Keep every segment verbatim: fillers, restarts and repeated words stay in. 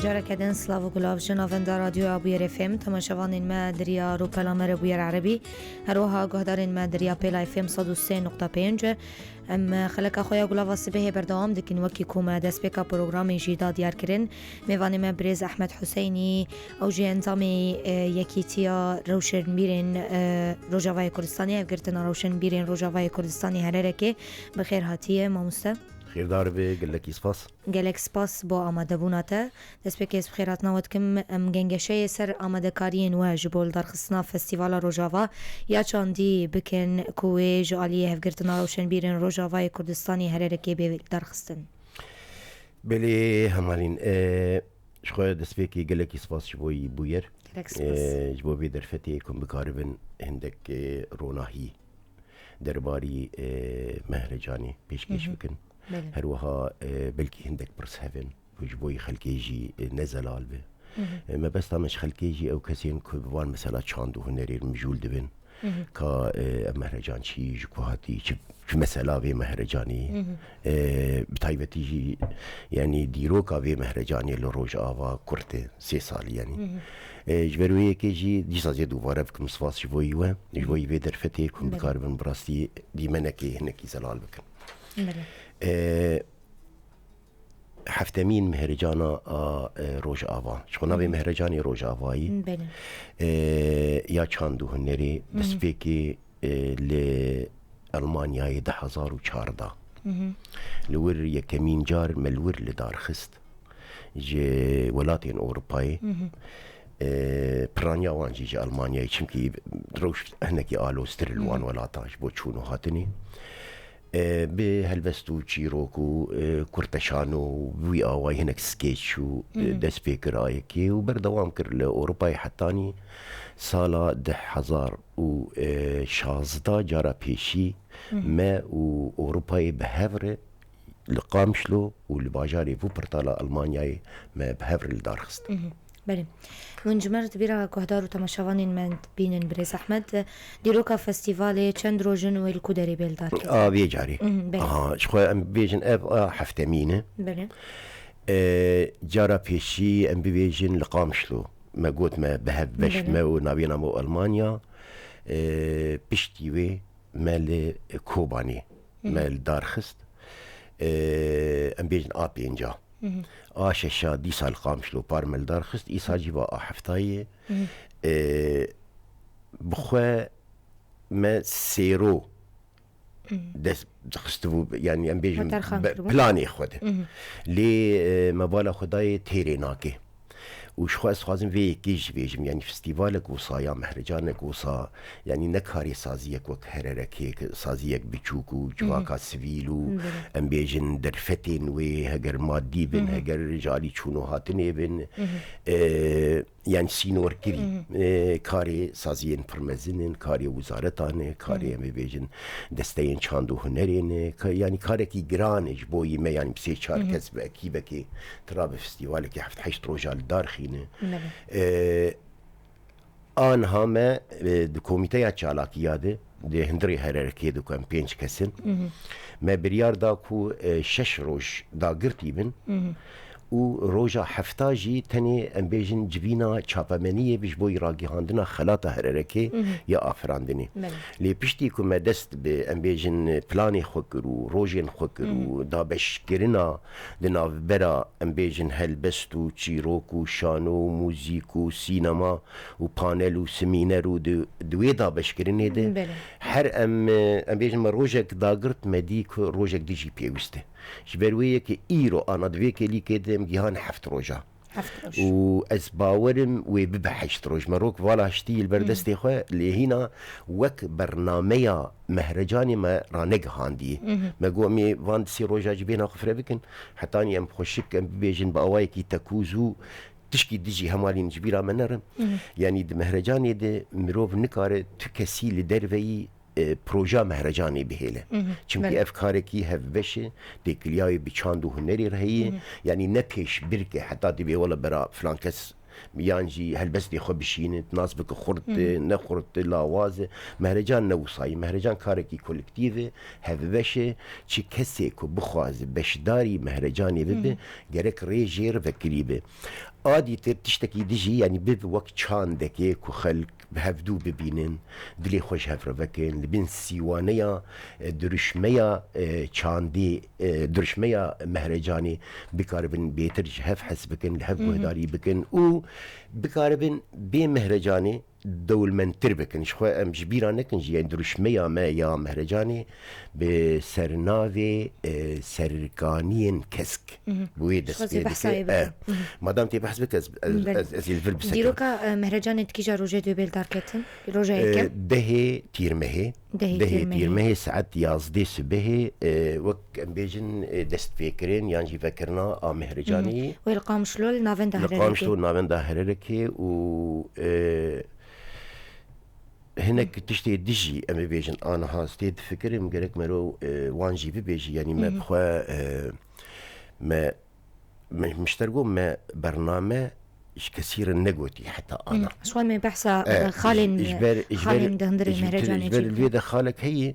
Careke din silav û gulav ji navenda Radyoya Bûyer F M, temaşevanên me di riya rûpela me re Bûyer Erebî, her wiha guhdarên me di riya pêla F M sed û sê nokta pênc. Em xeleka xwe ya gulava sibehê berdewam dikin, wekî ku me destpêka programê jî da diyarkirin. Mêvanê me birêz Ehmed Huseynî, ew jî endamê, e, Yekîtiya Rewşenbîrên, e, Rojavayê Kurdistanê, Hevgirtina Rewşenbîrên Rojavayê Kurdistanê Hererekê. Bi xêr hatiye, mamoste. Xêrdar be, gelekî spas. Gelek spas bo amadebûna te. Destpêkê ez bi xêrhatina we dikim, em gengeşeyê ser amadekariyên we ji bo lidarxistina Festîvala Rojava ya çandî bikin ku wê ji aliyê Hevgirtina Rewşenbîrên Rojavayê Kurdistanê Hererekê bê lidarxistin. Belê hemalîn, e, ji xwe destpêkê gelekî spas ji bo yî bûyer. Gelek spas. E, ji bo vê derfetê ku em bikaribin hindek, e, ronahî derbarî, e, Mehrecanê pêşkêş Hı hı. bikin. Belê. Her wiha, e, belkî hindek pirs hevin ku ji bo yî xelkê jî, e, ne zelal be. Hı hı. E, mebesta me ji xelkê jî ew kesên ku bi van mesela çand û hunerê mijûl dibin. Hı hı. Ka, e, ev Mehrecan çi, ji ku hatî, çi, çi mesela vê Mehrecanê. Hı hı. E, bi taybetî jî, yanî dîroka vê Mehrecanê li Rojava kurt e, sê salî yanî. Hı hı. E, ji ber wê yekê jî dîsa zê dubare bikim spas ji bo yî we, ji bo yî vê derfetê ku em Belê. bikaribin bi rastî dîmenekê hinekî zelal bikin. Belê. E, heftemîn Mehricana a, e, Rojava. Ji xwe navê Hı hı. Mehrecanê Rojavayî, Belê. e, ya çand û hunerê Hı hı. destpêkê, e, li Elmanyayê du hezar û çardeh. Hı hı. Li wir yekemîn car me li wir li dar xist. Ji welatên Ewropayê, Hı hı. e, piraniya wan jî ji Elmanyayê, çimkî rewş hinekî aloztir li wan Hı hı. welatan ji bo çûn û hatinê. E, bi helbest û çîrok û, e, kurteşan û wî awayî hinek skeç û, e, Hı hı. dest pê kir ayekê û berdewam kir li Ewropayê hetanî sala du hezar û şazdeh cara pêşî Hı hı. me û Ewropayê bi hev re li Qamişlo û li bajarê Wuppertala Almanyayê me bi hev re li dar xist. Hı hı. Belê. Hûn ji me re di bîra guhdar û temaşevanên me bînin birêz Ehmed. Dîroka festîvalê çend roj in û li ku derê bê li dar kir? A vê carê. Mhm, belê. Aha, ji xwe em bêjin ev a heftemîn e. Belê. E, cara pêşî em bibêjin li Qamişlo. Me got me bi hev beş Belê. me û navêna me û Almanya. E, piştî wê me li Kobanê Hı hı. me li dar xist. E, em bêjin a pênca. Hı hı. A şeşa dîsa li Qamişlo par me li dar xist. Îsal jî va a heftayê. Hı hı. E, bi xwe me sêro Hı hı. dest xistibû, yanî em bêjin Xwe terxan be-, kiribû. planê xwe de. Hı hı. Lê, e, me bala xwe dayê têrê nake. Û ji xwe ez dixwazim vê yekê jî bêjim, yanî festîvalek wisa ya mehrecanek wisa, yanî ne karê saziyek wek hererekê, saziyek biçûk û Hı hı. civaka sivîl û Hı hı. em bêjin derfetên wê, heger madî bin, Hı hı. heger ji alî çûn û hatinê bin, Hı hı. e, yanî sînorkirî, Hı hı. e, karê saziyên pir mezin in, karê wizaretan e, karê Hı hı. em ê bêjin desteyên çand û hunerê ne, ka-, yanî karekî giran e ji bo yî me, yanî bi sê çar Hı hı. kes bi ekîbekê tira bi festîvalekê heft heşt roja li dar xîne. Belê. E, a niha me, e, di komîteya çalakiya de, di hundirê hererekê de ku em pênc kes in, Hı hı. me biryar da ku, e, şeş roj dagirtî bin Hı hı. û roja hefta jî tenê em bêjin civîna çapemeniyê bi ji bo ragihandina xelata hererekê Hı hı. ya afirandinê. Belê. Lê piştî ku me dest bi, em bêjin, planê xwe kir û rojên xwe kir Hı hı. û dabeşkirina di navbera, em bêjin, helbest û çîrok û şano û muzîk û sînema û panel û semîner û di, di wê dabeşkirinê de Belê. her em, em bêjin me rojek dagirt, me dî ku rojek dijî pêwist e. Ji ber wê yekê îro ana di vê kelîkê de em gihan heft roja. Heft roj. Û ez bawerim wê bibe heşt roj. Me rok vala hiştî li ber Hmm. destê xwe, lê hîna wek bernameya Mehrecanê me ranegihandiye. Mhm. Me got, em ê van di sê roja jî bêhna xwe fire bikin. Hetanî em xweşik, em bibêjin bi awayekî tekûz û tişkî dijî hemalîn ji bîra me nerin. Mhm. Yanî di Mehrecanê de mirov nikare tu kesî li derveyî e, proja Mehrecanê bihêle. Mhm, Çimkî belê. ev karekî hevbeş e, têkiliya wê bi çand û hunerê re heye, Mhm. yanî ne pêşbirk e, heta divê wele bera filan kes yan jî helbestê xwe bişîne, nas bike xurt, Mhm. e, ne xurt, e, lawaz e. Mehrecan ne wisa ye. Mehrecan karekî kolektîf e, hevbeş e. Çi kesê ku bixwaze beşdarî Mehrecanê bibe, Mhm. gerek rê jê re vekirî be. A dîtir tiştekî dijî, yanî bibe wek çandekê ku xelk bi hevdû bibînin, dilê xwe ji hev re vekin, li bin sîwaneya, e, diruşmeya, e, çandê, e, diruşmeya mehrecanê bikaribin bêtir ji hev hes bikin, li hev guhdarî bikin û bikaribin bê mehrecanê dewlemendtir bikin. Ji xwe em ji bîra nekin jî, yani diruşmeya me ya mehrecanê bi sernavê, e, serkaniyên kesk. Bi wê dest pê dike. E, madam tê behs bike, ez, ez, ez, ez ê li vir bisekirim. Dîroka, e, mehrecanê di kîja rojê dê bê li dar ketin? Roja yekem? E, dehê Tîrmehê. Dehê Tîrmehê. Dehê Tîrmehê saet yazdê sibehê, e, wek em bêjin, e, destpêkirin yan jî vekirina a mehrecanê. Wê li Qamişlo li navenda Hererekê. Li Qamişlo li navenda Hererekê û, e, hinek tiştê dijî em ê bêjin aniha ez tê difikirim, gerek mero, e, wan jî bibêjî, yanî me bi xwe, e, me, me, miştergo me bername ji kesî re negotî heta ana. Ji xwe me behsa, e, xalên, ji ber, ji ber, xalên di hundirê mehrecanê jî bikin. Ji ber vê de xalek heye,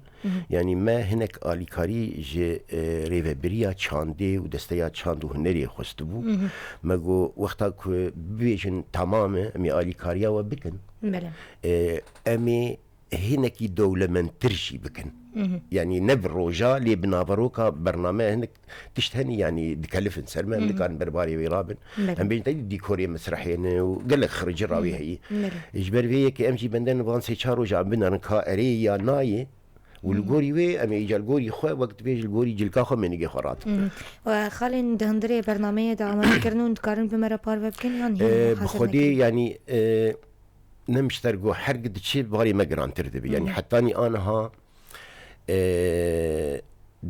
yanî me hinek alîkarî ji, e, rêvebiriya çandê û desteya çand û hunerê xwestibû. Me got, wexta ku bibêjin tamam e, em ê alîkariya we bikin. Belê. E, em ê hinekî dewlemendtir jî bikin. Yanî ne bi roja, lê bi naveroka bername hinek tişt hene, yanî dikelifin ser me, em dikarin berbarê wê rabin. Belê. Em bêjin te dî dîkorê mesrehê ne û gelek xiricî rawê heye. Belê. Ji ber vê yekê em jî benden van sê çar roja em binerin ka erê ya nayê û li gorî wê em ê îca li gorî xwe, wek dibêjin li gorî cilka xwe, mênigê xwe ratin. Xalên di hundirê bernameyê de amade kirin û dikarin bi me re parve bikin yan hîn hazir nekin? E, bi xwedê, yanî, e, ne miştergo her diçe barê me girantir dibe. Yanî hetanî aniha, e,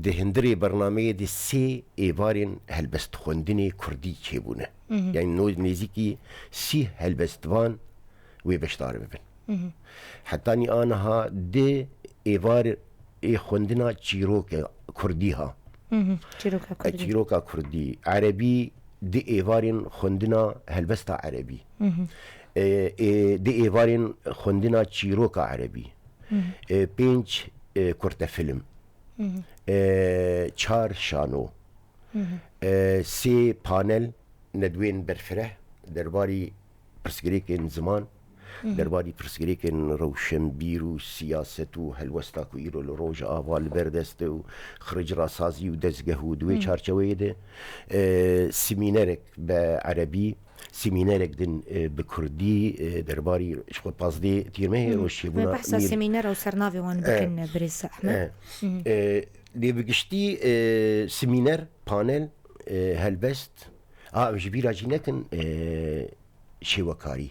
di hundirê bernameyê de sê êvarên helbestxwendinê kurdî çêbûne. Yanî no-, nêzîkî sî helbestvan wê beşdar bibin. Hetanî aniha di êvar ê xwendina çîroka kurdî ha. Çîroka kurdî. Çîroka kurdî. Erebî di êvarên xwendina helbesta erebî. E, e, di êvarên xwendina çîroka erebî. E, pênc, e, kurtefilm. E, çar şano. E, sê panel, nedwên berfireh derbarî pirsgirêkên ziman, derbarî pirsgirêkên rewşenbîr û siyaset û helwesta ku îro li Rojava li ber dest e û xiricrasazî û dezgeh û di wê çarçeweyê de, e, semînerek bi erebî, semînerek din, e, bi kurdî, e, derbarî ji xwe pazdeh Tîrmehê roj çêbûna. Me behsa semîner û sernavê wan bikin, birêz Ehmed. E, lê bi giştî, e, semîner, panel, e, helbest, a, em ji bîra jî nekin, e, şêwekarî.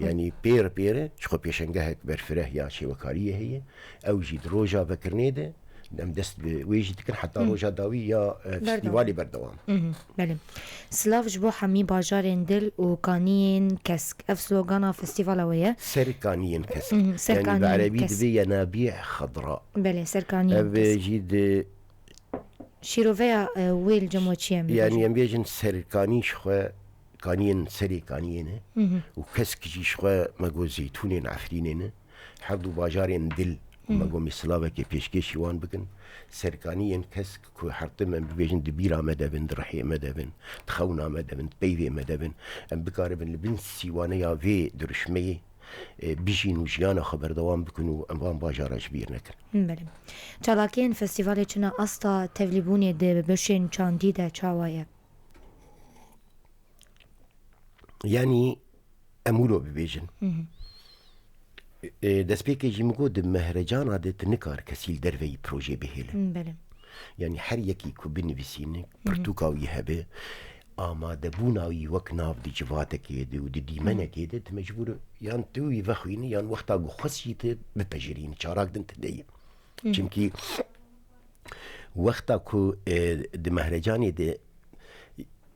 Yanî pêr pêre, ji xwe pêşengehek berfireh ya şêwekariyê heye. Ew jî di roja vekirinê de, em dest bi wê jî dikin heta roja dawî ya, e, festîvalê berdewam. Belê. Silav ji bo hemî bajarên dil û kaniyên kesk. Ev slogana festîvala we ye. Ser kaniyên kesk. Yanî bi erebî dibê yenabî xedra. Belê, ser kaniyên kesk. Ev jî di Şîroveya, e, wê li cem we çi ye, em bibêjin? Yanî em bêjin serkanî ji xwe, kaniyên serê kaniyê ne û kesk jî ji xwe me got zeytûnên Efrînê ne. Her du bajarên dil, me got me silavekê pêşkêşî wan bikin. Serkaniyên kesk ku her tim em bibêjin di bîra me de bin, di rihê me de bin, di xewna me de bin, di peyvê me de bin, em bikaribin li bin sîwaneya vê diruşmeyê, e, bijîn û jiyana xwe berdewam bikin û em van bajara ji bîr nekin. Belê. Çalakiyên festîvalê çi ne asta tevlîbûnê di beşên çandî de çawa ye? Yanî em wilo bibêjin. E, destpêkê jî min got di mehrecana de tu nikar kesî li derveyî projê bihêle. Belê. Yanî her yekî ku binivîsîne, pirtûka wî hebe, amadebûna wî wek nav di civatekê de û di dîmenekê de, tu mecbûr yan tu wî vexwînî yan wexta ku xwest jî tu bipejirînî, çarak din tu deyî. Çimkî wexta ku, e, di mehrecanê de,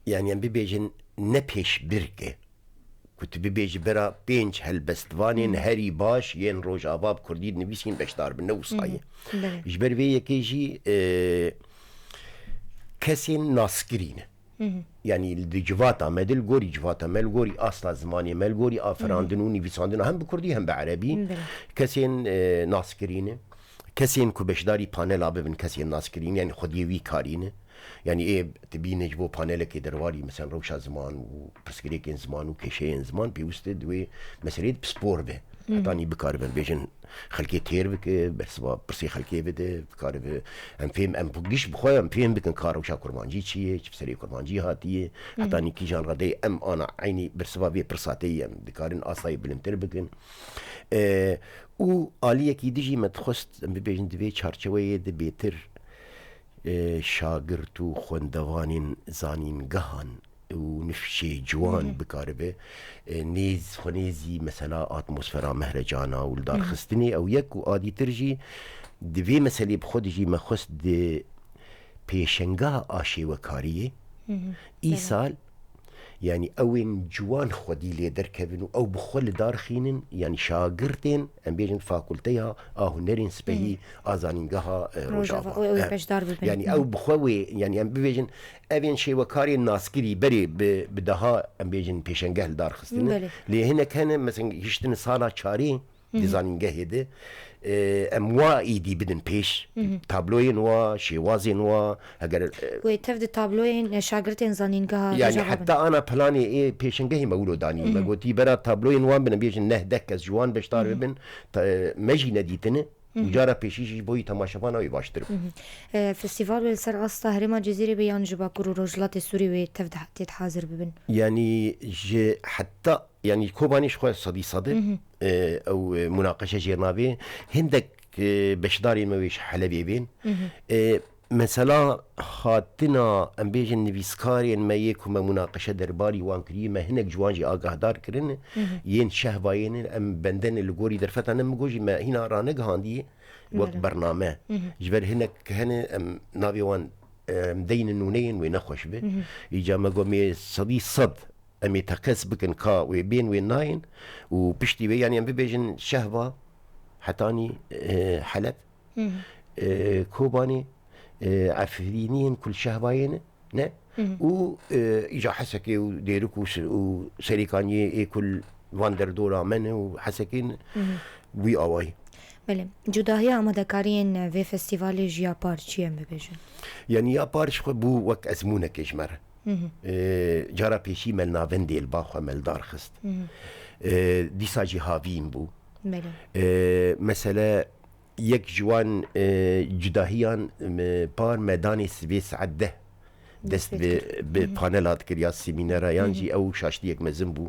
yanî em bibêjin ne pêşbirk e, ku tu bibêjî bera pênc helbestvanên herî baş yên Rojava bi kurdî dinivîsîn beşdar bin, ne wisa ye. Belê. Ji ber vê yekê jî, e, kesên naskirî ne. Yanî di civata me de, li gorî civata me, li gorî asta zimanê me, li gorî afirandin û nivîsandina hem bi kurdî hem bi erebî, kesên, e, naskirî ne. kesên ku beşdarî panela bibin, kesên naskirîn, yanî xwediyê wî karî ne. Yanî ê dibîne ji bo panelekê derbarî, mesela rewşa ziman û pirsgirêkên ziman û kêşeyên ziman, pêwist e di wê meseleyê de pispor be. Hetanî bikaribe bêjin xelkê têr bike, bersiva pirsê xelkê bide, bikaribe em fêm, em giş bi xwe em fêm bikin ka rewşa kurmancî çi ye, çi bi serê kurmancî hatiye, hetanî kîjan redeyê em ana eynî bersiva vê pirsa tê ye, em dikarin astayê bilindtir bikin. E, û aliyekî dijî me dixwest, em bibêjin, di vê çarçeweyê de bêtir, e, şagirt û xwendevanên zanîngehan û nifşê ciwan bikaribe, e, nêz, xwe nêzî mesela atmosfera mehrecana û li darxistinê ew yek û adîtir jî di vê meselê bi xwe de jî me xwest di pêşengeha aşêwekariyê îsal, yanî ew ên ciwan xwedî lê derkevin û ew bi xwe li dar xînin, yanî şagirtên, em bêjin, fakulteya a hunerên sipehî a zanîngeha, e, Rojava, Rojava. Ew ê beşdar bibin. Yanî ew bi xwe wê, yanî em bibêjin, ev ên şêwekarên naskirî berê bi, bi daha, em bêjin, pêşengeh li dar xistine. Belê. Lê hinek hene, mesela, hiştin sala çarê di zanîngehê de, e, em wa êdî bidin pêş. Tabloyên wa, şêwazên wa, heger, e, Wê tev di tabloyên, e, şagirtên zanîngeha Yanî Rojava bin. Heta ana planê ê pêşengehê me wilo danî. Me gotî bera tabloyên wan bin, em bêjin neh deh kes ji wan beşdar bibin. Ta, e, me jî nedîtine. Û cara pêşî jî ji bo wî temaşevana wê baştir bû. E, festîval wê li ser asta herêma Cizîrê be yan ji Bakur û Rojhilatê Sûrî wê tev de, tê de hazir bibin? Yanî ji heta, yanî Kobanê ji xwe sedî sed e, e, ew, e, munaqeşe jê nabê. Hindek, e, beşdarên me wê ji Helebê bên. E, mesela hatina, em bêjin, nivîskarên me yê ku me munaqeşe derbarî wan kiriye, me hinek ji wan jî agahdar kirine. Yên şehbayê ne, em bende ne, li gorî derfeta ne, min got jî me hîna ranegihandiye wek bername. Ji ber hinek hene, em navê wan, em deynin nûneyên wê nexweş be. Îca me got, me sedî sed em ê teqez bikin ka wê bên, wê nayên û piştî wê, yanî em bibêjin şehba hetanî, e, Heleb, e, Kobanê, e, Efrîniyên ku li şehbayê ne, ne? Û, e, îca Hesekê û Dêrik û Se-, û Serêkaniyê ê ku li van derdora me ne û Hesekê ne, wî awayî. Belê. Cudahiya amadekariyên vê festîvalê ji ya par çi ye, em bibêjin? Yanî ya par ji xwe bû wek ezmûnekê ji me re. E, cara pêşî me li navendê li ba xwe me li dar xist. E, dîsa jî havîn bû. Belê. E, mesele yek ji wan, e, cudahiyan, e, par me danê sibê saet deh dest bi, bi panela dikir ya semînera, yan jî ew şaştiyek mezin bû.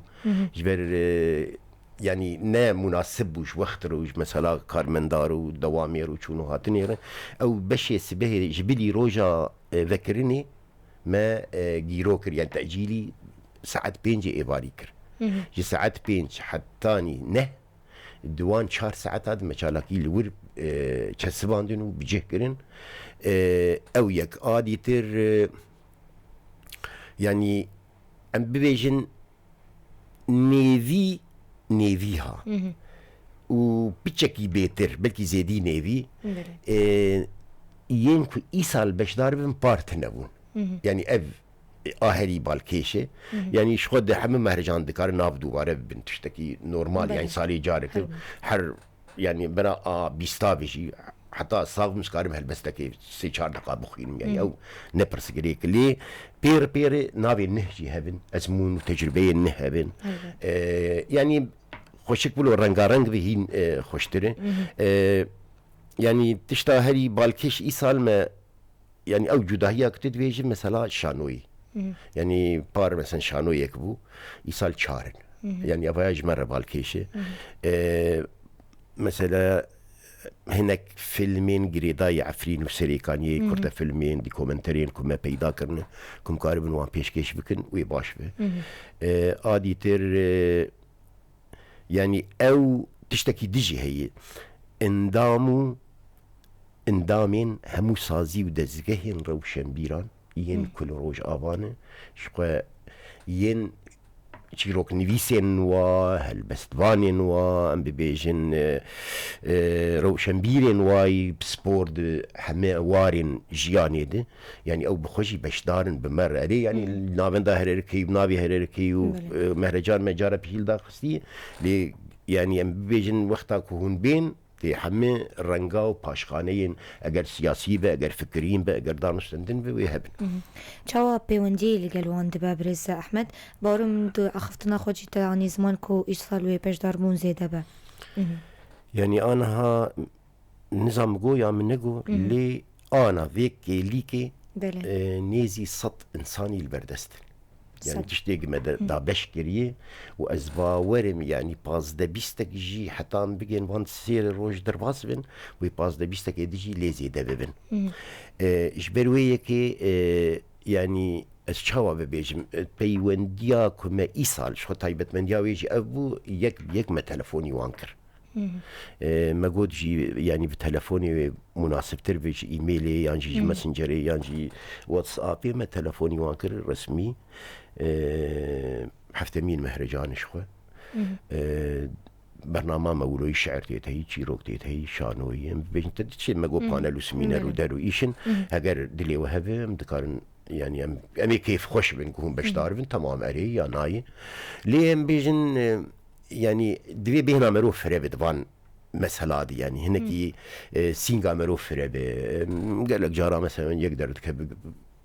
Ji ber, e, yanî ne munasib bû ji wext re û ji mesela karmendar û dewamê re û çûn û hatinê re. Ew beşê sibehê ji bilî roja, e, vekirinê me, e, gîro kir, yani tecîlî saet pêncê êvarî kir. Ji saet pênc hetanî neh, di wan çar saeta de me çalakî li wir, e, çesibandin û bi cih kirin. E, ew yek. A dîtir, e, yanî em bibêjin nêvî, nêvî ha. Û piçekî bêtir, belkî zêdî nêvî, Belê. e, yên ku îsal beşdar bibin par tune bûn. Yanî ev a herî balkêş e. Yanî ji xwe di hemû mehrecan dikarin nav dubare bibin, tiştekî normal, Belê. Yanî salê careke Her her, yanî bera a bîsta ve jî, heta sax bim, dikarim helbestekê sê çar deqa bixwînim, yanî ew ne pirsgirêk. Lê pêr pêrê navê nih jî hebin, ezmûn û tecrubeyên nih hebin. Elbet. E, yanî xweşik bilo rengareng ve hîn, e, xweştir e. E, yanî tişta herî balkêş îsal me, yanî ew cudahiya ku tu dibêjî, mesela şanoyî. Yanî par, mesela şanoyek bû, îsal çar in. Yanî evaya ji me re balkêş e. E, mesela hinek filmên girêdayî Efrîn û Serêkaniyê, kurte filmên, dokumenterên ku me peyda kirine, ku em karibin wan pêşkêş bikin, wê baş be. E, a dîtir, e, Yanî ew tiştekî dijî heye. Endam û endamên hemû sazî û dezgehên rewşenbîran yên ku li Rojava ne, ji xwe yên çîroknivîsên wa, helbestvanên wa, em bibêjin, e, e, rewşenbîrên wa yî pispor di heme warên jiyanê de. Yanî ew bi xwe jî beşdar in bi me re. Erê, yanî Hı. navenda hererikeyî û navê hererikeyî û, Belê. e, mehrecan me cara pêşî li dar xistî. Lê, yanî em bibêjin wexta ku hûn bên, Tê hemî renga û paşxaneyên, eger siyasî be, eger fikirîn be, eger danûstendin be, wê hebin. Çawa pêwendiyê li gel wan dibe, birêz Ehmed? Barum tu axiftina xwe jî te anî ziman ku îsal wê beşdarbûn zêde be. Yanî aniha nizam go ya min nego, lê ana vê kêlîkê, Belê. e, nêzî sed insanî li ber dest in. Yani Sed. Tiştê me de dabeş kiriye û ez bawerim, yani pazdeh bîstek jî heta em bigên van sê roj derbas bin, wê pazdeh bîstekê di jî lê zêde bibin. E, ji ber wê yekê, e, yani ez çawa bibêjim, e, peywendiya ku me îsal ji xwe taybetmendiya wê jî ev bû, yek yek me telefonî wan kir. E, me got jî, yani bi telefonê wê munasibtir be, ji e-mailê yan jî ji Messengerê yan jî WhatsAppê me telefonî wan kir resmî. E, heftemîn mehrecan ji xwe. E, bernama me wilo yî şiir tê teyî, çîrok tê teyî, şanoyî. Em bibêjin te diçe me got panel û semîner û der û îşin. Heger dilê we hebe em dikarin, yani em, em ê kêfxweş bin ku hûn beşdar bin, temam erê ya nayê. Lê em bêjin, e, yani divê bêhna merov fire be di van mesela de, yani hinekî, e, sînga merov fire be. Em, gelek cara mesela yek derdikeve,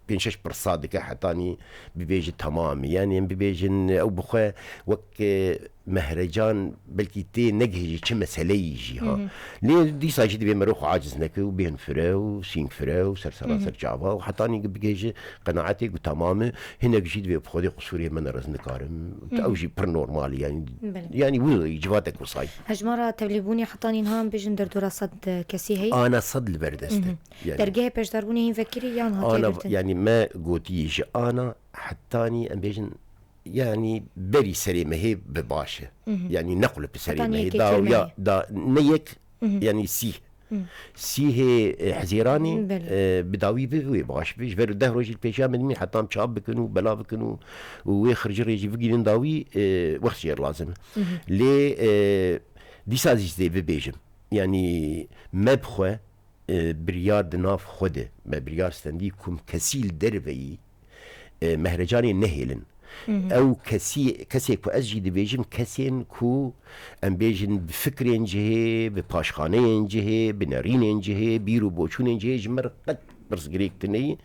pênc şeş pirsa dike hetanî bibêje temamî. Yani em bibêjin ew bi xwe wek, e, mehrecan belkî tê negihîjî çi meseleyî jî ha. Lê dîsa jî divê merov xwe aciz neke û bêhn fire û sîng fire û ser sera ser çava û hetanî bigihîje qenaetê ku temam e, hinek jî divê bi Xwedê qusûrê min e, ez nikarim. Ew jî pir normal e, yani, Belê. Yani wilo yî civatek wisa yî. Hejmara tevlîbûnê hetanî niha em bêjin derdora sed kesî heye? Ana sed li ber dest e. Yani. Dergehê beşdarbûnê hîn vekirî yan hatiye Ana, girtin? Yani me gotî ji ana hetanî em bêjin, yani berî serê mehê bi baş e. Yani ne qulip serê Hetanî mehê yekê da û ya mehê. Da ne yek, yani sî. Sîhê, e, Hezêranê, Belê. E, bi dawî bi wê baş bi. Ji ber deh rojî li pêşiya min dimî hetam çap bikin û bela bikin û, û wê xircirê jî bigînin dawî, e, wext jê lazim e. Lê, e, dîsa zî dê bibêjim. Yani me bi xwe, e, biryar di nav xwe de, me biryar stendî ku em kesî li derveyî, e, mehrecanê nehêlin. Ew kesî, kesê ku ez jî dibêjim, kesên ku em bêjin bi fikrên cihê, bi paşxaneyên cihê, bi nerînên cihê, bîr û boçûnên cihê ji me re qet pirsgirêk tune ye.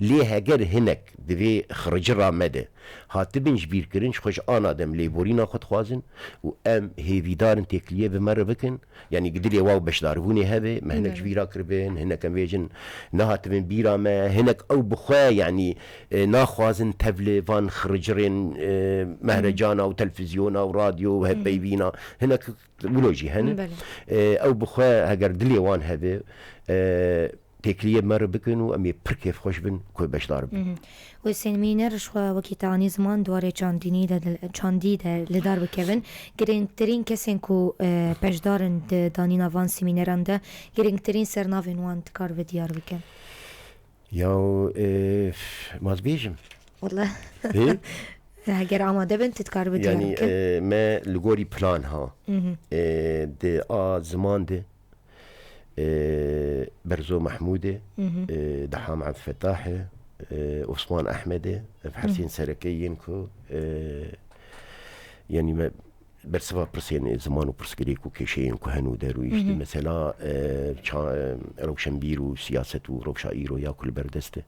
Lê heger hinek di vê xircira me de hatibin ji bîr kirin, ji xwe ji ana dem lêborîna xwe dixwazin û em hêvîdar in têkiliyê bi me re bikin. Yani dilê wa û beşdarbûnê hebe, me hinek ji Belê. Bîra kiribin, hinek em bêjin nehatibin bîra me, hinek ew bi xwe, yani, e, naxwazin tevli van xiricirên, e, mehrecana û telfizyona û radyo û hevpeyvîna, hinek wilo jî hene. Belê. E, ew bi xwe heger dilê wan hebe, e, têkiliyê me re bikin û em ê pir kêfxweş bin ku beşdar bin. Wê semîner ji xwe wekî te anî ziman di warê çandînî de, çandî de li dar bikevin. Girîngtirîn kesên ku, e, beşdar in di danîna van semîneran de, girîngtirîn sernavên wan dikar ve diyar bike? Ya, e, ma dibêjim. Wala. Hê? Heger amade bin, tu dikar ve diyar Yani, bike. E, me li gorî plan ha. E, di a ziman de, e, Berzo Mehmûdê, e, Deham Ebdfetahê, e, Osman Ehmedê, ev her sê sereke yên ku, e, yani me bersiva pirsên ziman û pirsgirêk û kêşeyên ku hene û der û îşte mesela, e, ça-, e, rewşenbîr û siyaset û rewşa îro ya ku li ber dest e.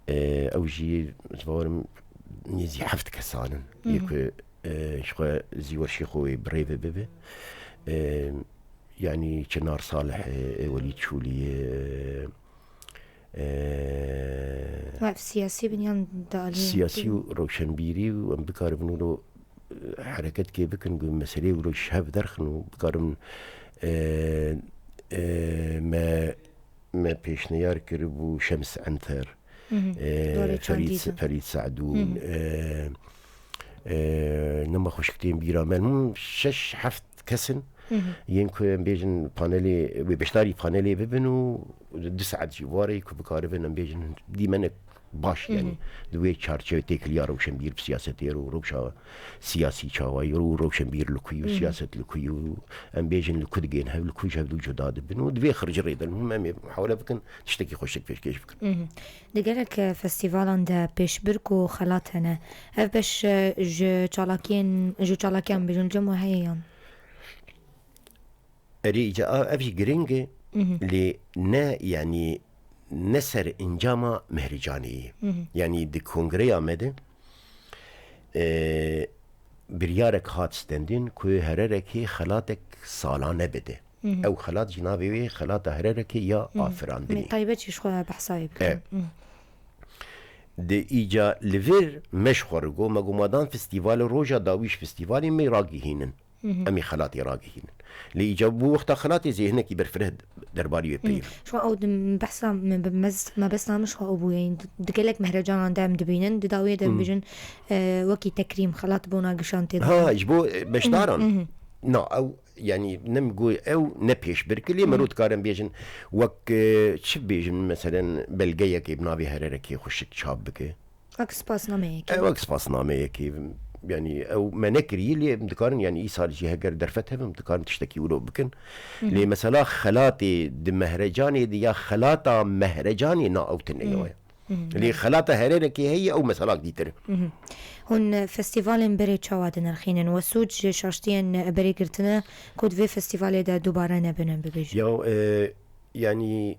E, ew jî ez bawerim nêzî heft kesan in. Yê ku, e, ji xwe Zîwer Şêxo wê bi rê ve bibe. E, yani Çinar Salih, e, e, Welîd Çûlî, e, e, Ev siyasî bin yan di aliyê siyasî û rewşenbîrî û em bikaribin wilo, e, hereketke bikin ku meseleyê wilo ji hev derxin û bikaribin, e, e, me, me pêşniyar kiribû Şems Enter, e, Dorê Ferîd, Çandî de. Ferîd Se'dûn, e, e, nema xweşik tên bîra me, hûn şeş heft kes in. Yên ku em bêjin panelê, wê beşdarî panelê bibin û du saet jî warê ku bikaribin em bêjin dîmenek baş, yani di wê çarçevê têkiliya rewşenbîr bi siyasetê re û rewşa siyasî çawa ye û rewşenbîr li ku ye û siyaset li ku ye û em bêjin li ku digên hev, li ku ji hev du cuda dibin û di vê xircirê de hûn em ê muhawele bikin tiştekî xweşik pêşkêş bikin. Di gelek festîvalan de pêşbirk û xelat hene. Ev beş, e, ji çalakiyên, ji çalakiyan bêjin cem we heye yan? Erê, îca ev jî giring e, lê ne, yanî ne ser encama Mehrecanê ye. Yanî di kongreya me de, e, biryarek hat stendin ku Hererekê xelatek salane bide. Ew xelat jî navê wê xelata Hererekê ya afirandinê. Me taybet jî ji xwe behsa wê bikin. E. Di îca li vir me ji xwe re got, me got, madan festîval e, roja dawî ji festîvalê me ragihînin. Em ê xelatê ragihînin. Lê îca bû wexta xelatê zêhinekî berfireh derbarî wê peyivin. Ji xwe ew di behsa me, me, mebesta min ji xwe ew bû, yanî di, di gelek mehrecanan de em dibînin, di dawiyê de em bêjin, e, wekî tekrîm xelat bona gişan tê Ha, dikin. Ji bo, e, beşdaran. Na, ew, yanî ne min got ew ne pêşbirk, lê mero dikarin bêjin, wek, e, çi bêjin, meselen, belgeyekê bi navê Hererekê xweşik çap bike. Wek spasnameyekê. E, wek spasnameyekê. Yanî ew me nekiriye, lê em dikarin, yanî îsal jî heger derfet hebe, em dikarin tiştekî wilo bikin. Lê mesela xelatê di Mehrecanê de ya xelata Mehrecanê na ew tune ye. Lê xelata Hererekê heye, ew meselak dîtir e. Hûn festîvalên berê çawa dinirxînin? We sûd ji şaştiyên berê girtine ku di vê festîvalê de dubare nebin, em bibêjin? Ya, e, yanî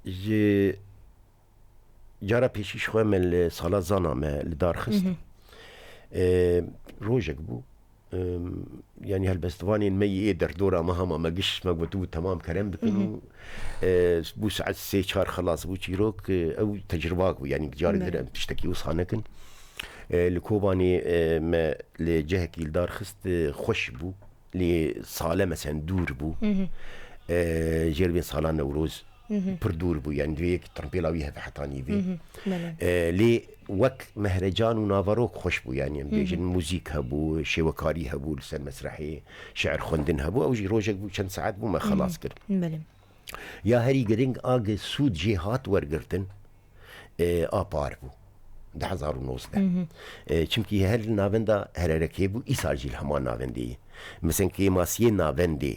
ji cara pêşî ji xwe me li sala zana me li dar xist. E, rojek bû. E, yanî helbestvanên me yê ê derdora me hema me giş me gotibû temam kerem bikin û, e, bû saet sê çar xelas bû çîrok, e, ew tecribak bû. Yanî carê din em tiştekî wisa nekin. E, li Kobanê, e, me li cihekî li dar xist, e, xweş bû. Lê sale mesen dûr bû. E, jêr vên sala Newroz pir dûr bû. Yanî divê yek trimpêla wî heve hetanî vê. E, lê wek mehrecan û naverok xweş bû. Yanî em bêjin muzîk hebû, şêwekarî hebû li ser mesrehê, şiir xwendin hebû. Ew jî rojek bû, çend saet bû me xelas kir. Ya herî giring a ge sûd jê hat wergirtin, e, a par bû. Di hezar û nozdeh. E, çimkî her li navenda Hererekê bû, îsal jî li heman navendê ye. Mesela kêmasiyê navendê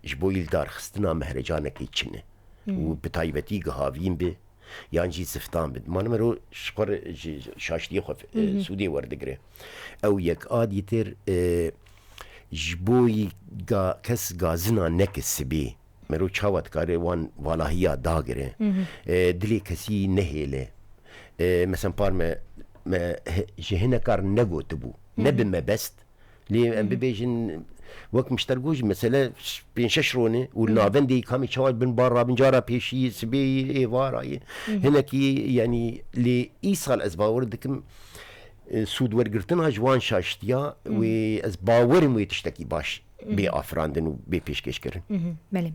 ji bo îldarxistina mehrecanekê çi ne? Û bi taybetî gihavîn bi, yan jî ziftan bi. Mane mero ji xwe re, ji şaştiyê xwe, e, sûdê werdigire. Ew yek a dîtir, e, ji bo yî ga-, kes gazina neke sibê. Mero çawa dikare wan valahiya dagire? E, dilê kesî nehêle. E, mesela par me, me he-, ji hinek kar negotibû. Ne bi mebest. Lê em bibêjin, wek mişter got jî, mesele ş-, pênc şeş rone û li navendê kamê çawa bin bar rabin, cara pêşî, sibê, êvara ye. Hinekî, yanî, lê îsal ez bawer dikim, e, sûd wergirtina ji wan şaştiya wê, ez bawerim wê tiştekî baş bê afirandin û bê pêşkêşkirin. Belê.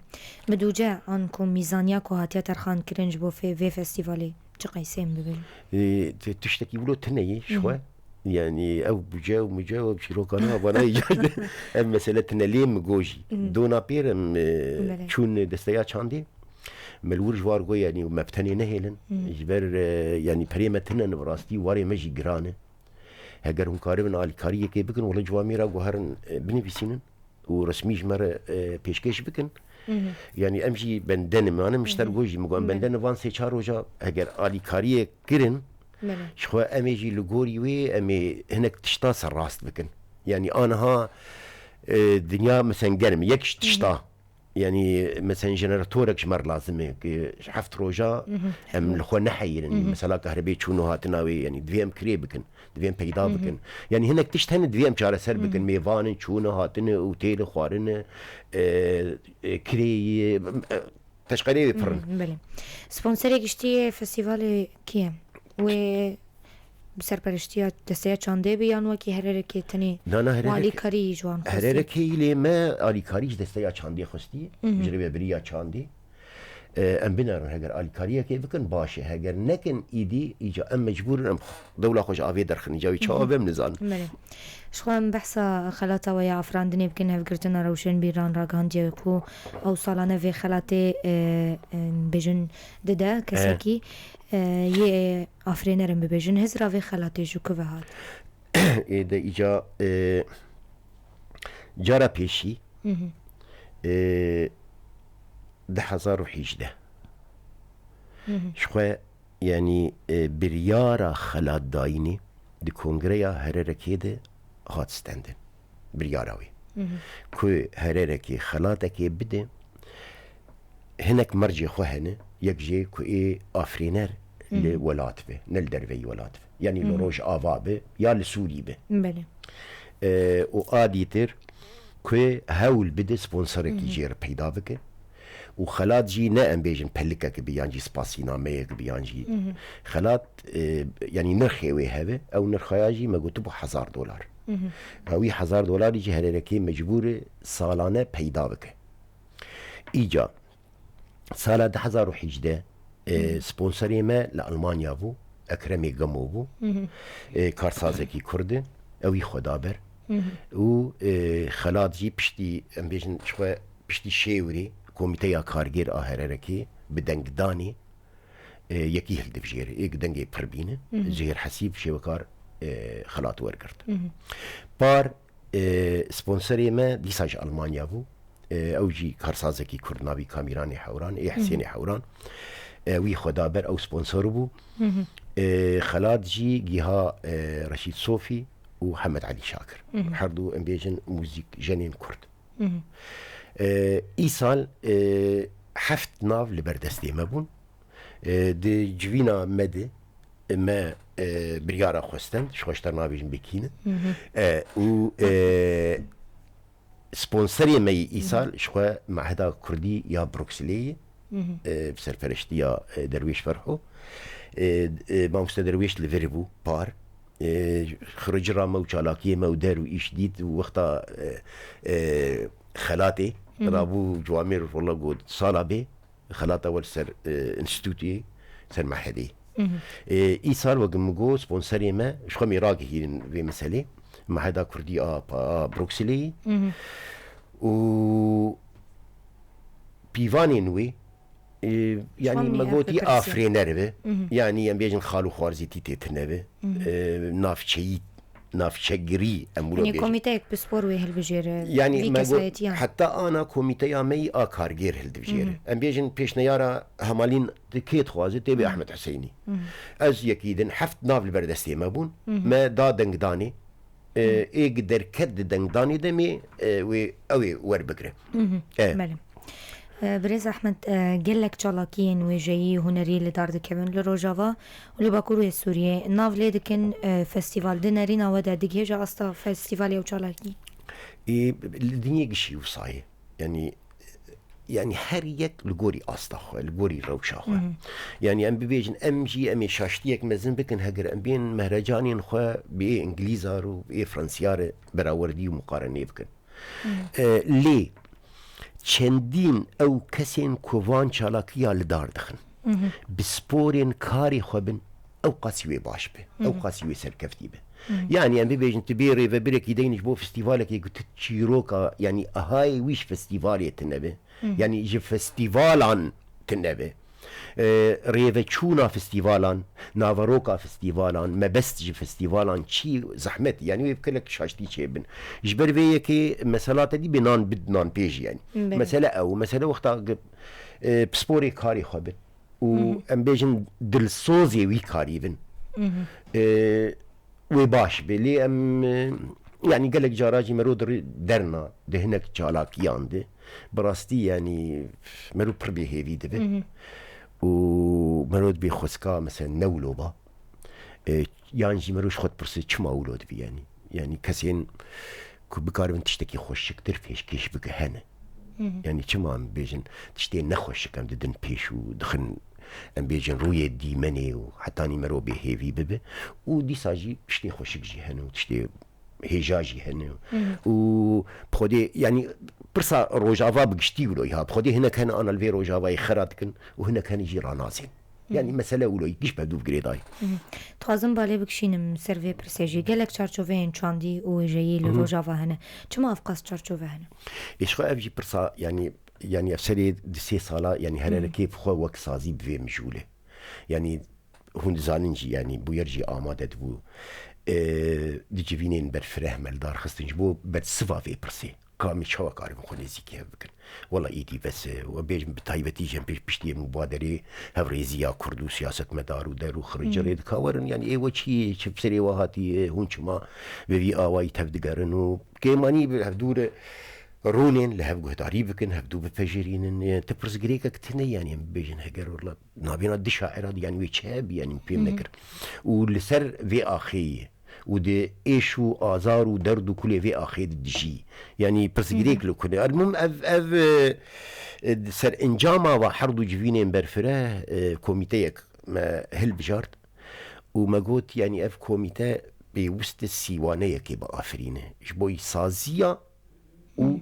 Bi dûce an ku mîzaniya ku hatiye terxan kirin ji bo fê-, vê festîvalê çi qeysên bibin? E, ti-, tiştekî wilo tune ye ji xwe. Yanî ew buce û muce û çîrokana vana îcar de ev mesele tune lê min got jî. Dona pêr em, e, Belê. çûn desteya çandê. Me li wir ji war got, yanî me bi tenê nehêlin. Ji ber, e, yanî perê me tune ne, bi rastî warê me jî giran e. Heger hûn karibin alîkariyekê bikin, wele ciwamê re guherin, e, binivîsînin û resmî ji me re, e, pêşkêş bikin. Yanî em jî bende nimanin, mişter got jî, min got, em bende nivan sê çar roja, heger alîkariyê kirin, Belê. ji xwe em ê jî li gorî wê, em ê hinek tişta serrast bikin. Yanî aniha, e, dinya mesen germ, yek ji tişta. Yanî, mesen, jeneratorek ji me re lazim e, ki heft roja em li xwe neheyîrin. Mesela, kahrebê çûn û hatina wê, yanî, divê em kirê bikin, divê em peyda bikin. Yanî, hinek tişt hene, divê em çareser bikin. Mêvan in, çûn û hatin e, û têl û xwarin e, e, e, kirê ye, e, teşqelê wê pir in. Belê. Sponserê giştî yê festîvalê kî ye? Wê bi serpereştiya desteya çandê be yan wekî Hererekê tenê Na, na, Hererekê, alîkarî ji wan xwestî? Hererekê lê me alîkarî ji desteya çandê xwestî, ji rêvebiriya çandê. E, em binerin, heger alîkariyekê bikin baş e, heger nekin îdî, îca em mecbûr in em dewla xwe ji avê derxin, îca wî çawa be em nizanin. Belê. Ji xwe em behsa xelata we ya afirandinê bikin, hevgirtina rewşenbîran ragihandiye ku ew salane vê xelatê, e, e, bêjin dide kesekî, e, yê afirêner em bibêjin. Hizra vê xelatê ji ku ve hat? Ê de îca, e, cara pêşî, e, du hezar û hejdeh. Ji xwe, yanî, e, biryara xelatdayînê di kongreya Hererekê de hat stendin. Biryara wê. Ku hererekê xelatekê bide, hinek mercê xwe hene, yek jê ku ê afirîner li welat be, ne li derveyî welat be. Yanî li Rojava be ya li Sûrî be. Belê. E, û a dîtir ku hewl bide sponsorekî jê re peyda bike. Û xelat jî ne em bêjin pelikek bi yan jî spasînameyek bi yan jî. Xelat, e, yanî nirxê wê hebe, ew nirxaya jî me gotibû hezar dolar. Ew wî hezar dolarî jî hererekê mecbûr e salane peyda bike. Îca sala du hezar û hejdeh, e, sponsorê me li Almanya bû, Ekremê Gemo bû. E, karsazekî Kurd e, ew wî xwe da ber. Û, e, xelat jî piştî, em bêjin, ji xwe piştî şêwirê Komîteya Kargêr a Hererekê bi dengdanê, e, yekî hildivjêre. Ê dengê pir bîne. Zihêr Hesîb şêwekar, e, xelat wergirt. Par, e, sponsorê me dîsa ji Almanya bû. E, ew jî karsazekî Kurd navî Kamîranê Hewran, ê Hesênê Hewran. E, wî xwe da ber, ew sponsor bû. E, xelat jî giha, e, Reşîd Sofî û Hemed Elî Şakir. Her du em bêjin muzîk jenên Kurd. E, îsal, e, heft nav li ber destê me bûn. E, di civîna me de me, e, biryara xwestin, ji xwe ji te nabêjin bikînin. E, û, e, sponserê me yî îsal ji xwe Meheda Kurdî ya Brukselê ye. E, bi serpereştiya, e, Derwêş Ferho. E, e, Mamoste Derwêş li vir bû, par. E, xiricira me û çalakiyê me û der û îş dît û wexta, e, e, xelatê rabû ciwamêr wala got sala bê. Xelata we li ser, e, înstîtûtê, ser mehedê. E, îsal wek min got, sponserê me, ji xwe me ragihînin vê meselê. Meheda Kurdî a, a Brukselê. Û pîvanên wê, e, yanî me gotî afirêner be. Yanî em bêjin xal û xwarzîtî tê tine be. E, navçeyî navçegirî, em wilo bêjin. Yanî komîteyek pispor wê hilbijêre, yanî vî me got, kesayetiyan. Heta ana komîteya me yî a kargêr hildibijêre. Em bêjin pêşneyara hemalîn di kê dixwaze, tê bê Ehmed Huseynî. Ez yekî din heft nav li ber destê me bûn. Me da dengdanê. E, ê gi derket di dengdanê de me, e, wê, ew ê werbigire. E. Belê. E, Birêz Ehmed, e, gelek çalakiyên wêjeyî û hunerî li dar dikevin li Rojava û li Bakur û Sûriyê. Nav lê dikin, e, festîval. Di nerîna we de digihêje asta festîvalê û çalakî? Ê, li dinyê gişî wisa ye. Yanî, yanî her yek li gorî asta xwe, li gorî rewşa xwe. Yanî em bibêjin, em jî em ê şaştiyek mezin bikin, heger em bên mehrecanên xwe bi ê Îngilîza re û bi ê Fransîya re berawerdî û muqarenê bikin. E, lê çendîn ew kesên ku van çalakiya li dar dixin, bi sporên karê xwe bin, ew qasî wê baş be, ew qasî wê serkeftî be. Yanî em bibêjin, tu bê rêvebirekî deyne ji bo festîvalekê ku tu çîroka, yanî ehayê wî ji festîvalê tune be, yanî ji festîvalan tune be. E, rêveçûna festîvalan, naveroka festîvalan, mebest ji festîvalan çi zehmet, yanî wê bi gelek şaştî çêbin. Ji ber vê yekê mesela te dî bê nan bid nan pê jî yanî. Belê. Mesele ew, mesele wexta, e, pisporê karê xwe bin û em bêjin dilsozê wî karî bin. E, wê baş be. Lê em, e, yanî gelek cara jî mero di rê derna, di hinek çalakiyan de. Bi rastî yanî mero pir bêhêvî dibe. Û mero dibê xwezka, mesela ne wilo ba. E, yan jî mero ji xwe dipirse çima wilo dibî yanî. Yanî kesên ku bikaribin tiştekî xweşiktir pêşkêş bike hene. Yanî çima em bêjin tiştê nexweşik em didin pêş û dixin, em bêjin rûyê dîmenê û hetanî mero bêhêvî bibe û dîsa jî tiştê xweşik jî hene û tiştê hêja jî hene. Û bi xwedê, yanî pirsa Rojava bi giştî wilo ya. Bi xwedê hinek hene ana li vê Rojavayê xera dikin û hinek hene jî ranazên. Yanî mesele wilo, giş bi hev dû bi girêdayî. Dixwazim balê bikişînim ser vê pirsê jî. Gelek çarçoveyên çandî û wêjeyî li Rojava hene. Çima ev qas çarçove hene? Ê, ji xwe ev jî pirsa, yanî, yanî ev serê di sê sala, yanî hererekê bi xwe wek sazî bi vê mijûl e. Yanî hûn dizanin jî, yanî bûyer jî amade dibû. E, di civînên berfireh me li dar xistin ji bo bersiva vê pirsê. Kamî çawa karibin xwe nêzîkî hev bikin? Wela êdî bes e. We bêjin bi taybetî jî em pêş piştî mubaderê hevrêziya Kurd û siyasetmedar û der û xirîcirê dikawerin. Yani ê we çi, çi serê we hatiye, hûn çima bi vî awayî tevdigerin û kêmanî bi hevdû re rûnên li hev guhdarî bikin, hevdû bipejirînin. E, ti pirsgirêkek tune, yani em bibêjin heger wela navêna di şaira de, yani wê çi hebî, yani pê Hı hı. nekir. Û li ser vê axê ye. Û di êş û azar û derd û kulê vê axê de dijî. Yani pirsgirêk Hı hı. li kune. Elmûm ev, ev, e, e, di ser encama va herd û civînên berfireh, e, komîteyek me hilbijart. Û me got, yani ev komîte pêwist e sîwaneyekê biafirîne. Ji bo saziya û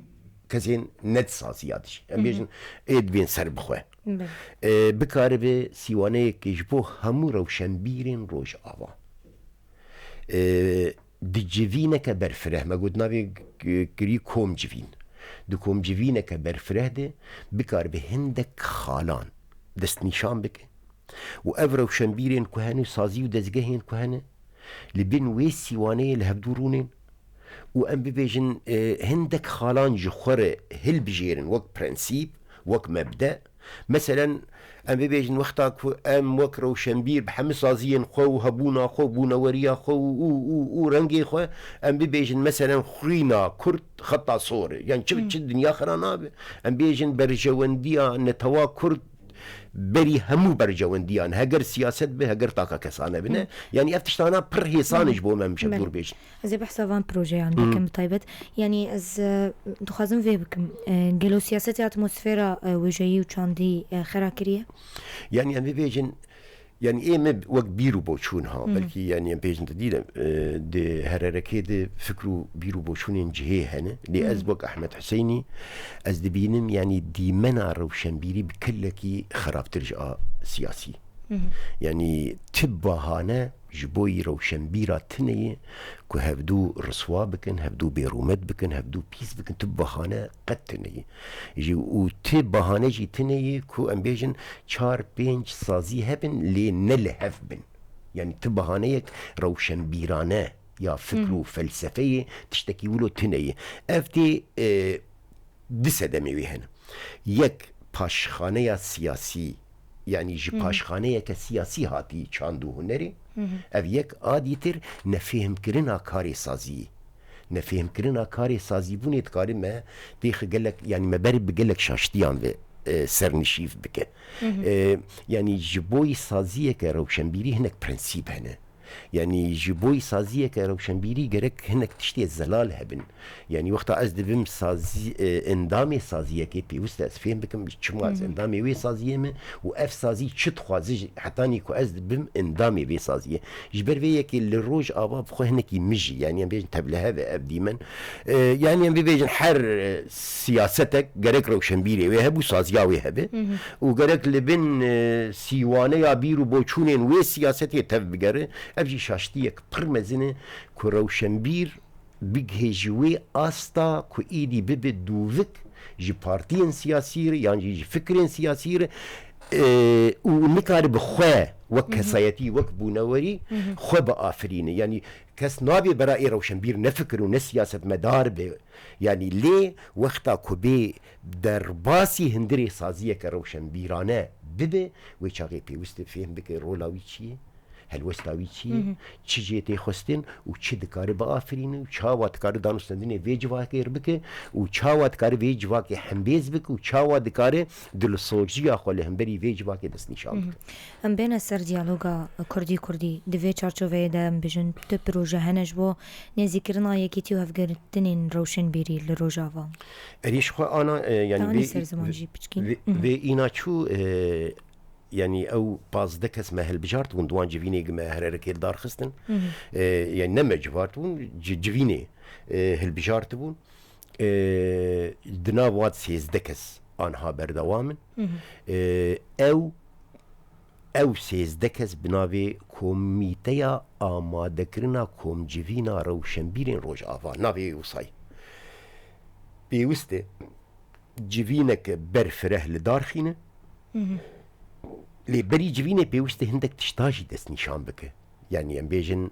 kesên ne di saziya dijî. Em Hı hı. bêjin ê dibên ser bixwe. Belê. E, bikaribe sîwaneyekê ji bo hemû rewşenbîrên Rojava. E, di civîneke berfireh, me got navê k-, kirî kom civîn. Di kom civîneke berfireh de bikaribe hindek xalan destnîşan bike. Û ev rewşenbîrên ku hene, sazî û dezgehên ku hene, li bin wê sîwaneyê li hevdû rûnên û em bibêjin, e, hindek xalan ji xwe re hilbijêrin wek prensîp, wek mebde. Meselen, em bibêjin wexta ku em wek rewşenbîr bi hemî saziyên xwe û hebûna xwe û bûneweriya xwe û, û, û, û rengê xwe, em bibêjin meselen xwîna Kurd xeta sor e. Yani çi, Hmm. çi dinya xira nabe. Em bêjin berjewendiya netewa Kurd berî hemû berjewendiyan, heger siyaset be, heger taka kesane be, ne? Hı. Yani ev tiştana pir hêsan Hı. ji bo me em ji Belê. dûr bêjin. Ez ê behsa van projeyan Hı. bikim bi taybet. Yani ez, e, dixwazim vê bikim. E, gelo siyasetê atmosfera, e, wêjeyî û çandî, e, xera kiriye? Yani em bibêjin, yani ê me wek bîr û boçûn ha, Hı. belkî yani em bêjin te dî de, e, di hererekê de fikr û bîr û boçûnên cihê hene. Lê Hı. ez wek Ehmed Huseynî, ez dibînim, yani dîmena rewşenbîrî bi kilekî xerabtir ji a siyasî. Hı hı. Yani ti bahane ji bo rewşenbîra tune ye ku hevdû riswa bikin, hevdû bêrûmet bikin, hevdû pîs bikin, ti bahane qet tune ye. Ji, û ti bahane jî tune ye ku em bêjin çar pênc sazî hebin lê ne li hev bin. Yani ti bahaneyek rewşenbîrane ya fikr û Hı hı. felsefeyê tiştekî wilo tune ye. Ev tê, e, du sedemê wê hene. Yek paşxaneya siyasî, yani ji Hı hı. paşxaneyeke siyasî hatî çand û hunerê, Hı hı. ev yek, a dîtir nefêhimkirina karê sazî. Nefêhimkirina karê sazîbûnê dikare me têxi gelek, yani me ber bi gelek şaştiyan ve, e, sernişîv bike. Hı hı. E, yani ji boyî saziyeke rewşenbîrî hinek prensîp hene. Yani ji boyî saziyeke rewşenbîrî gerek hinek tiştê zelal hebin. Yani wexta ez dibim sazî, e, endamê saziyekê, pêwist e ez fêm bikim çima ez Hı hı. endamê wê saziyê me û ev sazî çi dixwaze ji, hetanî ku ez dibim endamê vê saziyê. Ji ber vê yekê li Rojava bi xwe hinekî mijî, yani em bêjin tevlihev e ev dîmen. E, yani em bibêjin her, e, siyasetek gerek rewşenbîrê wê hebû, saziya wê hebe Hı hı. û gerek li bin, e, sîwaneya bîr û boçûnên wê siyasetê tev bigere. Ev jî şaştiyek pir mezin e ku rewşenbîr bigihê ji wê asta ku êdî bibe dûvik ji partiyên siyasî re yan jî ji fikrên siyasî re, e, û nikare bi xwe wek Hı hı. kesayetî, wek bûnewerî Hı hı. xwe biafirîne. Yani kes nabe bera ê rewşenbîr ne fikir û ne siyasetmedar be. Yani lê wexta ku bê derbasî hundirê saziyeke rewşenbîrane bibe, wê çaxê pêwist e fêm bike rola wî çi ye, helwesta wî çi ye, Hı hı. çi jê tê xwestin û çi dikare biafirîne û çawa dikare danûstendinê vê civakê re bike û çawa dikare vê civakê hembêz bike û çawa dikare dilsoziya xwe li hemberî vê civakê destnîşan Hı hı. bike. Em bêne ser diyaloga Kurdî-Kurdî. Di vê çarçoveyê de em bijin tu proje hene ji bo nêzîkirina yekîtî û hevgirtinên rewşenbîrî li Rojava? Erê, ji xwe ana, e, yani Danî vê, ser ziman jî piçkî. vê, Hı hı. vê îna çû, e, yani ew pazdeh kes me hilbijart bûn, di wan civînê me hererekê li dar xistin. Hı hı. E, yani ne me civart bûn, ci-, civînê, e, hilbijart bûn. E, di nav wan sêzdeh kes anha berdewam in. Hı hı. E, ew, ew sêzdeh kes bi navê Komîteya Amadekirina Komcivîna Rewşenbîrên Rojava, navê wisa ye. Pêwist e civîneke berfireh li dar xîne. Hı hı. Lê berî civînê pêwist e hindek tişta jî destnîşan bike. Yanî em bêjin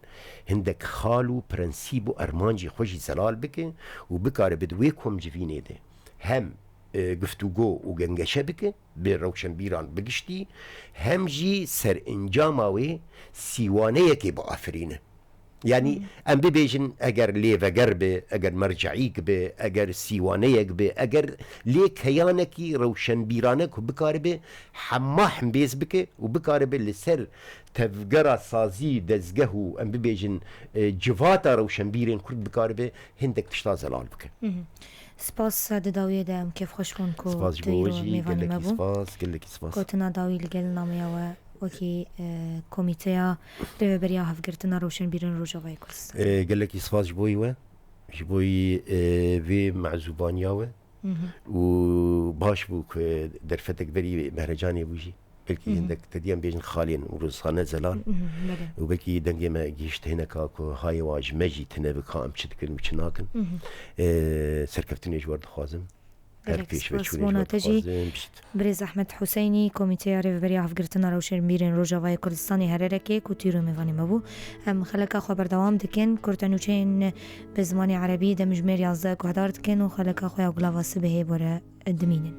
hindek xal û prensîb û ermancî xwe jî zelal bike û bikaribe di wê komcivînê de hem, e, guftûgo û gengeşe bike bi rewşenbîran bi giştî, hem jî serencama wê sîwaneyekê biafirîne. Yanî em bibêjin eger lêveger be, eger merceîk be, eger sîwaneyek be, eger lê keyanekî rewşenbîrane ku bikaribe hema hembêz bike û bikaribe li ser tevgera sazî dezgeh û em bibêjin, e, civata rewşenbîrên Kurd bikaribe hindek tişta zelal bike. Spas, di dawiyê de em kêfxweş bûn ku Spas ji tu bo we îro jî, mêvanê me gelekî bû. Spas, gelekî spas. Gotina dawî li gel nameya we wekî, e, Komîteya Rêveberiya Hevgirtina Rewşenbîrên Rojavayê Kurdistanê. E, gelekî spas ji bo we, ji bo, e, vê mezûbaniya we. Û baş bû ku derfetek berî Mehrecanê bû jî. Belkî hindek te dî em bêjin xalên û Ruzxane Zelal. Belê. Û belkî dengê me gihişt hineka ku hayê wa ji me jî tine bi ka em çi dikin û çi nakin. E, serkeftinê ji we dixwazim. Her Gelek pêş ve spas çûnê ji bona we te jî. Dixwazim. Pişt. Birêz Ehmed Huseynî, Komîteya Rêveberiya Hevgirtina Rewşenbîrên Rojavayê Kurdistanê Hererekê ku tîro mêvanê me bû. Em xeleka xwe berdewam dikin. Kurtenûçeyên bi zimanê erebî demjimêr yazdeh guhdar dikin û xeleka xwe ya gulava sibehê bore dimînin.